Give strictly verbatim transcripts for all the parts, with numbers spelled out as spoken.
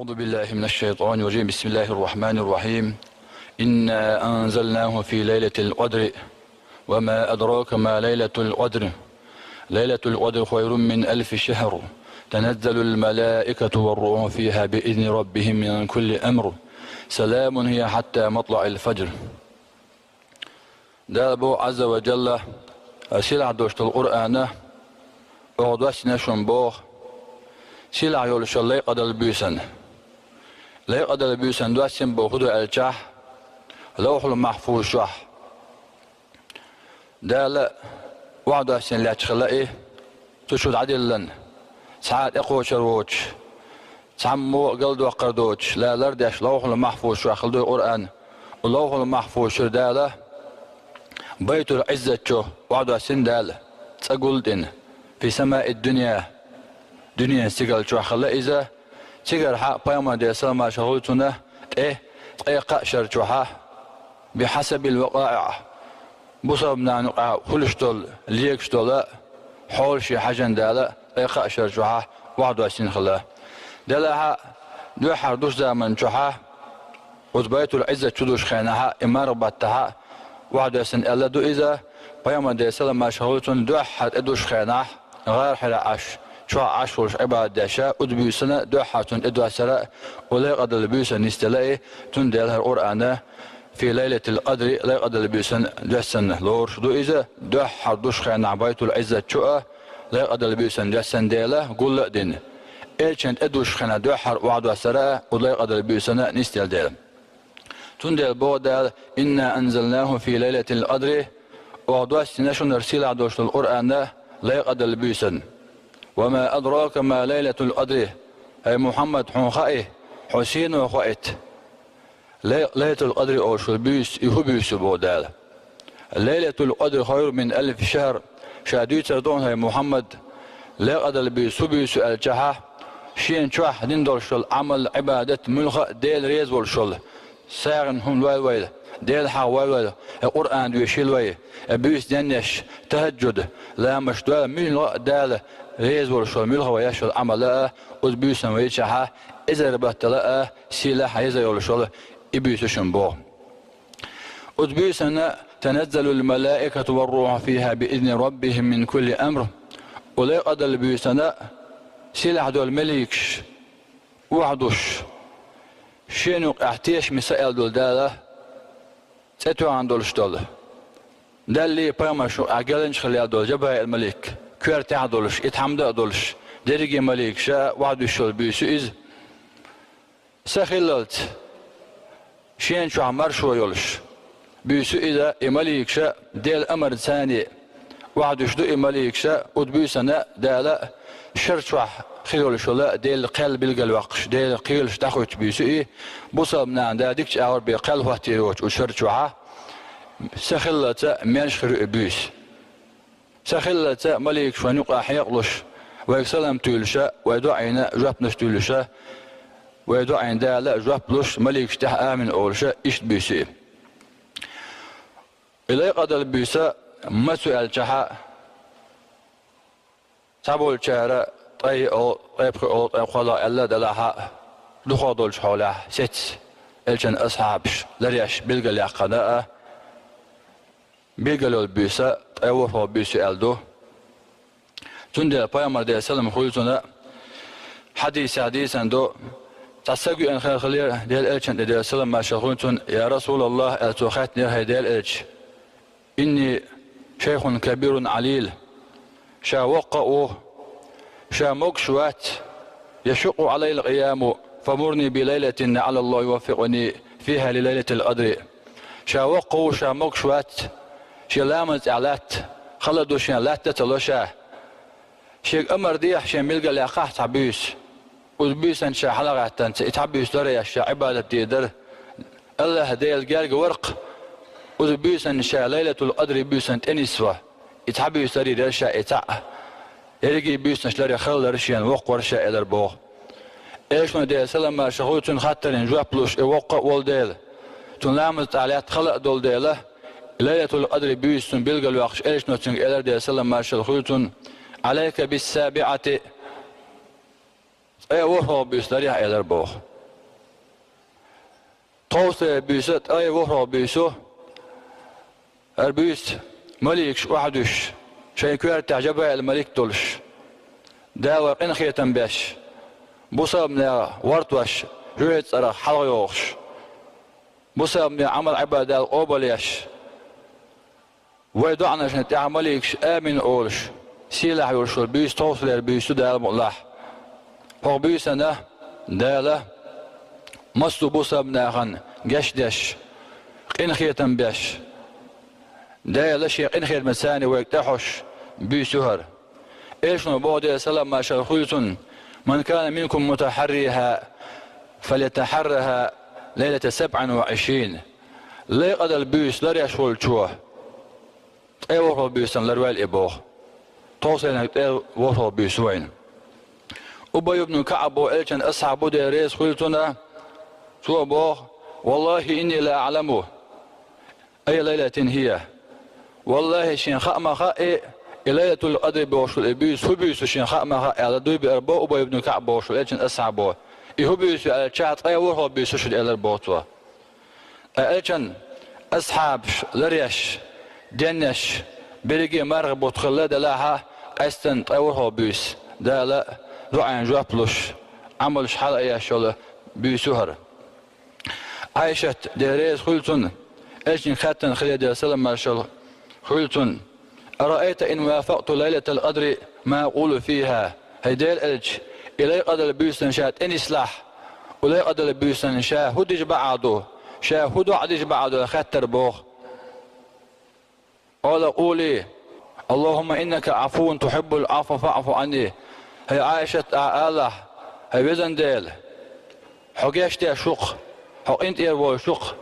أعوذ بالله من الشيطان الرجيم. بسم الله الرحمن الرحيم. إنا أنزلناه في ليلة القدر. وما أدراك ما ليلة القدر. ليلة القدر خير من ألف شهر. تنزل الملائكة والروح فيها بإذن ربهم من كل أمر. سلام هي حتى مطلع الفجر. Дала боху Ӏазза ва Джалла, сийлахь долуш долу Къуръана, оха доссина шуна боху, сийлахь йолуш йолу лайкъадалла буьйсанна. Лайкъадалла буьйсанна доссина боху хӀун ду аьлчахь, Лавхьул-Махьфуз чохь Дала охьадоссина лаьтташ хилла и, цу чу дӀадиллина, цхьа а тӀекхочур воцуш, цхьаммо а галдоккхур доцуш, лалар а деш, Лавхьул-Махьфуз чохь хилла ду и Къуръан. Лавхьул-Махьфуз чуьра Дала Байтул-Ӏиззат чу охьадоссина Дала, цӀа гулдина, фи самаид-дунья, дуьненан стигала чохь хилла иза, цигара хьа Пайхамар, Делан салам-маршалла хуьлда цунна, тӀе ткъе кхаа шар чохьа, бихьасабил-вакъаиӀ, бусалба нахана юкъахь хуьлуш долу, легаш долу хьолашна хьаьжжина Дала ткъе кхаа шар чохьа охьадоссина хилла. Делахь а дуьххьара душ заман чохьа, оцу Байтул-Ӏиззат чу душучу хенахь а, и марха баттахь а охьадоссина аьлла ду иза, Пайхамар, Делан салам-маршалла хуьлда цунна, дуьххьара тӀедушучу хенахь, гӀар Хьира Ӏаш, чохь Ӏаш волуш Ӏибадат деш, оцу буьйсанна дуьххьара цунна тӀедоссар а, оцу лайкъадалла буьйсанна нисделла и, цундела хӀара Къуръан, фи лайлатил къадри, лайкъадалла буьйсанна доьссина лоруш ду иза, дуьххьара душучу хенахь Байтул-Ӏиззат чу а, лайкъадалла буьйсанна доьссина дела, гулла а дина. Элчанна тӀедушучу хенахь дуьххьара охьадоссар а, оцу лайкъадалла буьйсанна нисделла дела. Цундела боху Дала: «Инна анзалнаху фи лайлатил къадри», оха доссина шуна хӀара сийлахь долуш долу Къуръан лайкъадалла буьйсанна. «Ва ма адрака ма лайлатул къадри», хӀай Мухьаммад, хьуна хаьий, хьо сено хоуьйту, лай-, лайлатул къадри олуш йолу буьйса, и хӀун буьйса ю боху Дала. «Лайлатул къадри хайрун мин алфи шахр», ша дуьйцур ду хьуна, хӀай Мухьаммад, лайкъадалла буьйса хӀун буьйса ю аьлчахьа, шена чохь дина долуш йолу Ӏамал, Ӏибадат, муьлхха а Дела реза волуш йолу, сагӀина хӀума лойла вайла, Дела хьаха войла вайла, я Къуръан доьшийла вай, я буьйса денъеш, тахӀаджуд, ламазаш дойла, муьлхха а Дала реза волуш йолу, муьлхха вай еш йолу Ӏамал а, оцу буьйсанна вай йичахьа, эзар баттала а сийлахь, реза йолуш йолу и буьйса ю шуна боху. Оцу буьйсанна: «Таназзалул малаикату вар руху фиха би изни раббихим мин кулли амр». Оцу лайкъадалла буьйсанна сийлахь долу маликаш охьадуш, шена юкъахь тешаме са аьлла долу Дала, цӀе тоьхна долуш долу, Даллий пайхамаршна юкъахь геланча хилла долу Жабраил-малик, коьртехь а долуш, и тхьамда а долуш, дерриге маликаш а охьадуьсуш йолу буьйса ю иза. Са хиллалц, шена чохь маршо йолуш буьйса ю иза, и маликаш а Делан амарца охьадуьсуш ду и маликаш а, оцу буьйсанна Дала шар чохь хир йолуш йолу Делан кхел билгалйоккхуш, Делан кхелаш дӀахӀуьттуш буьйса ю и, бусалба нахана Дала дикачу агӀор бен кхел хӀоттийр йоцу оцу шар чохьа, са хиллалца маьрша хир ю и буьйса. Са хиллалца маликаш вайна юкъахь хьекъалуш, вайга салам туьйлуш а, вай доӀийна жоьпанаш туьйлуш а, вай доӀийна Дала жоп луш, маликашна тӀехь амин олуш а, иштта буьйса ю и. И лайкъадалла буьйса маца ю аьлчахьа, цхьаболчара ткъе йиъ олу, ткъе пхиъ олу, ткъе кхоалгӀа аьлла а делахь а, дукхах долчу хьолехь сецца, элчан асхьабаш ларъеш билгалъяьккхина а, билгал йолу буьйса ткъе ворхӀалгӀа буьйса ю аьлла ду. Цундела пайхамар, Делан салам хуьлда цунна, хьадисехь дийцина ду, цхьа стаг веана хилла хиллера Делан элчанна тӀе, Делан салам-маршалла хуьлда цунна: «Я Расулаллах», аьлла, цо хаьттинера: «ХӀай Делан элча, инни шайхун кабирун Ӏалил». Ша воккха а ву, ша могуш а вац, яшукъу Ӏалайял къияму, фамурни би лайлатин лаӀаллаллаху юваффикъуни фиха ли лайлатил къадри. Ша воккха а ву, ша могуш а вац, шен ламаза тӀехь латта хала а ду шен, латта а ца ло ша. Шега амар дехьа, шен билгалъяьккхахьа цхьа буьйса. Оцу буьйсанна ша хьалагӀаьттинца, и цхьа буьйса ларъеш ша Ӏибадат дийр дара. АллахӀ Дела герга вара-кх, оцу буьйсанна ша лайлатул къадри буьйсанна тӀенисван, и цхьа буьйса ларйийр яра ша, и цхьаъ. Ерриге буьйсанаш ларъян хала лара шена, воккха вара ша, элира боху. Элчано, Делан салам-маршалла хуьлда цунна, хаттарна жоп луш, и воккха а волу дела, цуьнан ламаза тӀехь латта хала а долу дела, лайлатул къадри буьйса цунна билгалйоккхуш, элчано цуьнга элира, Делан салам-маршалла хуьлда цунна: «Ӏалайка биссабиӀати». Ткъе ворхӀалгӀа буьйса ларъяхьа, элира боху. Тховсалера буьйса, ткъе ворхӀалгӀа буьйса, хӀара буьйса маликаш охьадуьсуш, шайн коьртехь Жабраил-малик долуш, Дала къинхетам беш, бусалбанех гӀортош, жоьжахатин цӀарах хьалхайохуш, бусалбанех Ӏамал-Ӏибадат Дала къобалъеш, вай доӀанашна тӀехь маликаш амин олуш, сийлахь йолуш йолу буьйса тховсалера буьйса ду Дала мукъ лахь. ХӀокху буьйсана Дала массо а бусалбанехана гечдеш, къинхетам беш, Дала шен къинхетамца царна вайга тӀехьожуш буьйса ю хӀара. Элчано боху, Делера салам-маршалла хуьлда цунна: «Ман кана минкум мутахьарриха, фалятахьарраха лайлата сабъин ва гӀишрин». Лайкъадалан буьйса ларъеш волчо ткъе ворхӀалгӀа буьйсана ларвойла и боху. Тховсалерниг ткъе ворхӀалгӀа буьйса вайна. Убай ибн КаӀб боху Элчан асхьаб ву, Дела реза хуьлда цунна, цо боху: «Валлахи, инни ла аӀламу ай лайлатин хия». Валлахи, шена хаа ма хаьа, и Лайлатул-Къадр бохуш долу и буьйса хӀун буьйса ю шена хаа ма хаьа аьлла, дуй беара боху Убай ибн КаӀб бохуш долу Элчан асхьабо. И хӀун буьйса ю аьлча, ткъе ворхӀалгӀа буьйса ю шуна элира боху цо. Ткъа Элчан асхьабаш ларъеш, денъеш, берриге марха бутт хилла делахь а, къаьсттина ткъе ворхӀалгӀа буьйса Дала дуӀанна жоп луш, Ӏамалш хьалаайъеш йолу буьйса ю хӀара. Ӏайшат, Дела реза хуьлда цунна, Элчанга хаьттина хилла, Делера салам-маршалла хуьлда цунна: «Араайта ин вафакъту лайлатал къадри ма акъулу фиха?» ХӀай Делан Элча, и Лайлатул-Къадр буьйсанна ша тӀенислахь, и Лайлатул-Къадр буьйсанна ша хӀун деш бакъахь ду, ша хӀун доӀа деш бакъахь ду аьлла хаьттира боху. «Къала къули: Аллахумма иннака Ӏафуввун тухьиббул Ӏафва фаӀфу Ӏанни». ХӀай Ӏайшат, ахь алахь: «ХӀай везан Дела, хьо гечдеш ву-кх, хьо къинтӀера волуш ву-кх,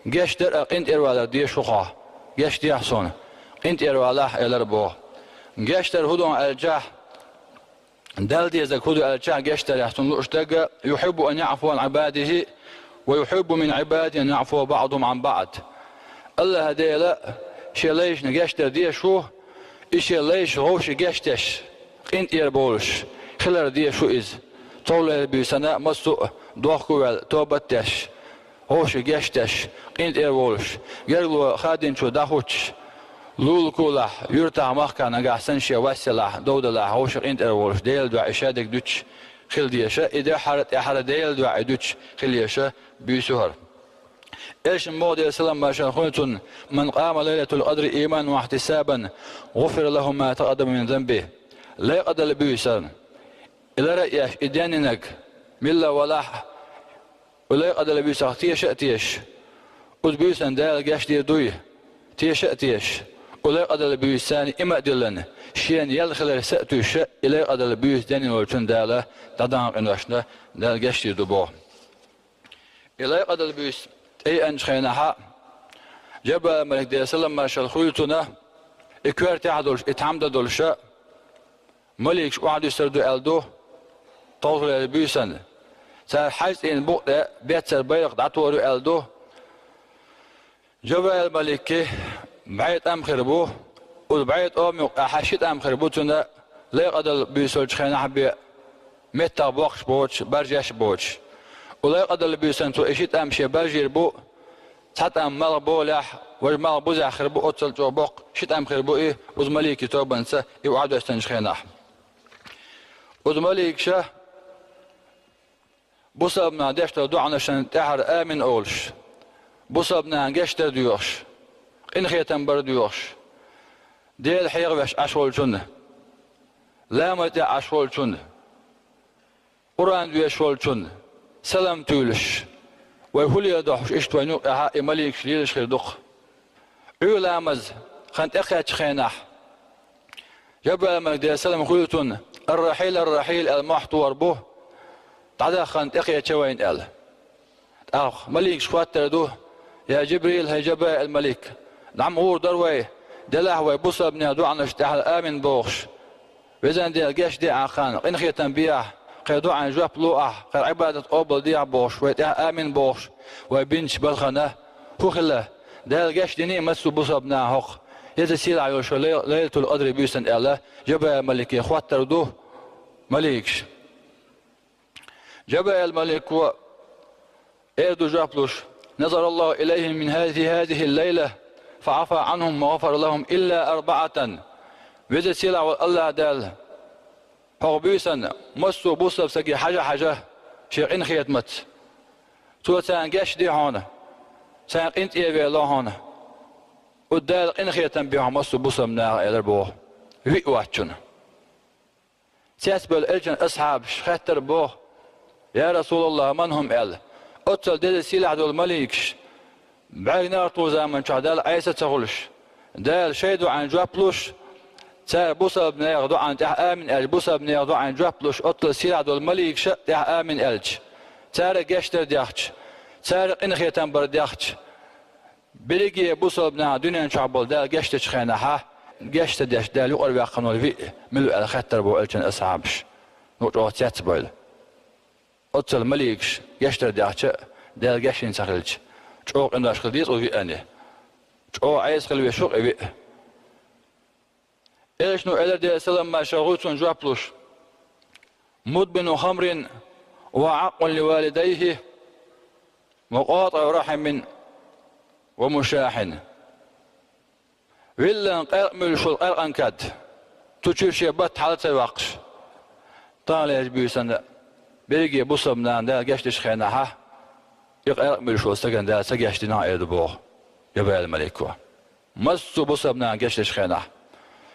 гечдар а къинтӀеравалар дезаш ву хьо, гечдехьа суна, къинтӀеравалахь», — элира боху. Гечдар хӀун ду аьлчахь, Далла дезарг хӀун ду аьлчахь, гечдарехь цунна лууш дерг: «Юхьиббу ан яӀфува Ӏан Ӏибадихи, ва юхьиббу мин Ӏибадихи ан яӀфува баӀдухум Ӏан баӀд». АллахӀ Дела шен лайшна гечдар дезаш ву, и шен лайшна вовшийн гечдеш, къинтӀера бовлуш хилар дезаш ву иза. Тховсалера буьйсанна массо а дохко а ваьлла, тобат а деш, вовшийн гечдеш, къинтӀера волуш, гергарло хадийначо дӀахӀуттуш, лулахь, юьртахь, махкахь нагахь санна шен вас ялахь, дов далахь, вовшийн къинтӀера волуш, Делан дуьхьа и шадерг дуьтуш хила дезаш, и дуьххьара, тӀаьххьара Делан дуьхьа и дуьтуш хила езаш буьйса ю хӀара. Элчано боху, Делера салам-маршалла хуьлда цунна: «Ман къама лайлатал къадри иманан ва ихьтисабан, гӀуфира лаху ма такъаддама мин занбихи». Лайлатул-Къадр буьйсанна и лар а еш, и денйинарг милла валахь а, и Лайлатул-Къадр буьйсах теша а тешаш, оцу буьйсанна Дала гечдийр дуй, теша а тешаш, и Лайлатул-Къадр буьйсанна има а диллина, шена ял хилар са а туьйсуш, и Лайлатул-Къадр буьйса денйина волчунна Дала дӀадахна къиношна Дала гечдийр ду боху. И Лайлатул-Къадр буьйса тӀееанчу хенахь а, Жабраил-малик, Делера салам-маршалла хуьлда цунна, и коьртехь а долуш, и тхьамда а долуш, маликаш охьадуьссур ду аьлла ду тховсалера буьйсанна. Цара хьаьж цӀийнан букъа тӀе беццара байракх дӀатохур ю аьлла ду. Жабраил-маликан бӀе тӀам хир бу, оцу бӀе тӀамна юкъахь ши тӀам хир бу цуьнан Лайлатул-Къадр буьйса йолчу хенахь бен меттах боккхуш боцуш, баржеш а боцуш. Оцу Лайлатул-Къадр буьйсанна цо и ши тӀам шен баржийр бу, цхьа тӀам малхболехь, важа малхбузехь хир бу, оццул чӀогӀа боккха ши тӀам хир бу и, оцу маликийн тобанца и охьадоьссинчу хенахь. Оцу маликаша бусалба нах деш долу доӀанашна тӀаьххьара амин олуш, бусалба нахана гечдар доьхуш, къинхетам бар доьхуш, Дела хьехавеш Ӏаш волчунна, ламаз тӀехь Ӏаш волчунна, Къуръан доьшуш волчунна салам туьйлуш, вай хӀун леладо хьуна иштта вайна юкъахь, и маликаш лелаш хир ду-кх. Ӏуьйра ламаз хан тӀекхаьччу хенахь, Жабраил-малик, Делера салам хуьлда цунна, «Ар-рахьил, ар-рахьил», аьлла мохь тухур бу, «ДӀадахана, тӀекхеча вайна», аьлла. ТӀаккха маликаш хоттур ду: «Я Жибрил, хӀай Жабраил-малик, дӀа ма гӀур дара вай, делахь вай бусалба нехан доӀанашна тӀаьххьара амин бохуш. Везан Дела, гечде ахь кхарна, къинхетам бе ахь, кхеран доӀанна жоп ло ахь, кхеран Ӏибадат къобалде ахь бохуш, вай тӀаьхьа амин бохуш, вай бинчу балхана хӀун хилла? Дала гечдиний массо а бусалба нахана хӀокху, я цу сийлахь йолчу Лай-, Лайлатул-Къадран буьйсанна?» аьлла, Жабраил-малике хоттур ду маликаш. Жабраил-малико эр ду жоп луш: نظر الله إليهم من هذه هذه الليلة فعفا عنهم وغفر لهم إلا أربعة. Веза сийлахь волу АллахӀ Дала хӀокху буьйсанна массо а бусалба стаге хьажа-хьажа шен къинхетамаца, Цо царна гечдо хьуна, царна къинтӀера ваьлла хьуна. Оцу Дала къинхетам бо хьуна массо а бусалба наха, элира боху, виъ вацчунна. Цецбевлла Элчан асхьабаш хаьттира боху: «Я РасулаллахӀ, ман хӀум?» – аьлла. Оццул деза сийлахь долу маликаш, бӀаьрган-нахаран заман чохь Далла Ӏеса а ца хуьлуш, Дала шайн доӀанна жоп луш, цара бусалба нехан доӀанна тӀехь амин аьлча, бусалба нехан доӀанна жоп луш, оццул сийлахь долу маликаша а тӀехь амин аьлча, цара гечдар дехча, цара къинхетам бар дехча, берриге бусалба нахана дуьнен чохь болу Дала гечдечу хенахь, геч ца деш Дала юкъара ваьккхина волу виъ мила ву аьлла хаьттира боху Элчан асхьабаш, ну чӀогӀа цецбевлла. Оццул маликаш гечдар дехча а, Дала гечдина ца хилча, чӀогӀа къинош хила деза оцу виъанна. ЧӀогӀа Ӏеса хила веза шу-кх и виъ. Элчано элира, Делера салам-маршалла хуьлда цунна, жоп луш: «مدمن خمر وعاق لوالديه وقاطع رحم ومشاحن». Виллина къаьркъа муьйлуш волу къаьркъан кад, цу чуьра шен бат хьала ца йоккхуш, таханлерчу буьйсанна берриге бусалба нахана Дала гечдечу хенахь, и къаьркъа муьйлуш волу стагана Дала ца гечдина, эр ду боху Жабраил-малико. Массо а бусалба нахана гечдечу хенахь.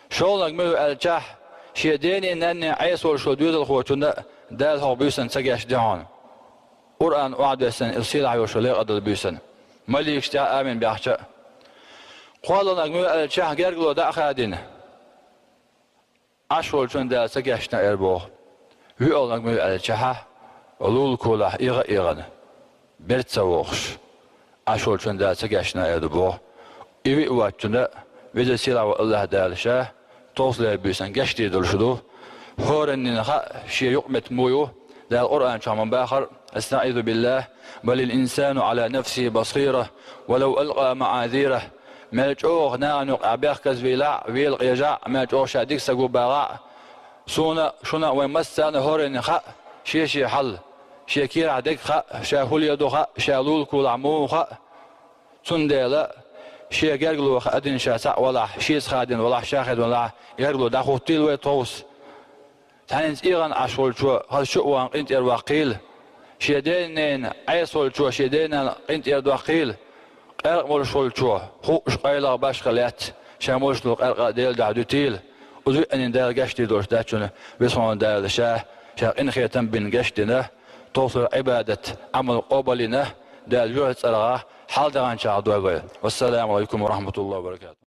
ШолгӀаниг мила ву аьлчахь, шен дений, нанний Ӏеса волуш волу доьзалхочунна а Дала хӀокху буьйсанна ца гечдо хьуна. Къуръан охьадоьссина, иза сийлахь йолуш лекъадала буьйсанна, маликаш тӀехь амин бехча а. КхоалгӀаниг мила ву аьлчахь, гергарло дӀа а хадийна, Ӏаш волчунна Дала ца гечдина, эр боху. ВоьалгӀаниг мила ву аьлчахьа, лулаколахь эгӀа а эгӀана, бертахь ца вогӀуш, Ӏаш волчунна Дала ца гечдина, эр ду боху. И виъ вацчунна Веза-Сийлахь волу АллахӀ Дала Ша товсалера буьйсанна гечдийр долуш ду. ХӀораннина хаьа шен юкъаметтиг муха ю. Дала Къуръан чохь ма боху: «أستعيذ بالله، بل الإنسان على نفسه بصيرة ولو ألقى معاذيره». Мел чӀогӀа нахана юкъахь бехказавелахь а, вела къежахь а, мел чӀогӀа ша дика стаг ву бахахь а, суна а, шуна а, вайн массарна а хӀораннина хаьа шен-шен хьал, шен кийрахь дерг хаьа, ша хӀун леладо хаьа, ша лулаколахь муха ву хаьа. Цундела шен гергарло хадийна ша цхьаъ валахь, шеца хадийна валахь, ша хадийна валахь, гергарло дӀахӀуттийла вай тховса. Цхьаьнца эгӀана Ӏаш волчо хаза чу а вахана къинтӀера ваккхийла. Шен ден-ненан Ӏеса волчо шен ден-ненан къинтӀера доккхийла. Къаьркъа молуш волчо, хууш къайлаха башха лаьцна, ша молуш долу къаьркъа а Делан дуьхьа дуьтийла. Оцу виъаннина Дала гечдийр долуш дац шуна, Веза-Сийлахь волу Дала Ша, Ша къинхетам бина гечдина, товсалера Ӏибадат, Ӏамал къобалйина, Дала юьхьа цӀарах хьалдагӀанчарах дойла вай. Вассаламу Ӏалайкум ва рахьматуллахӀи ва баракатухӀ.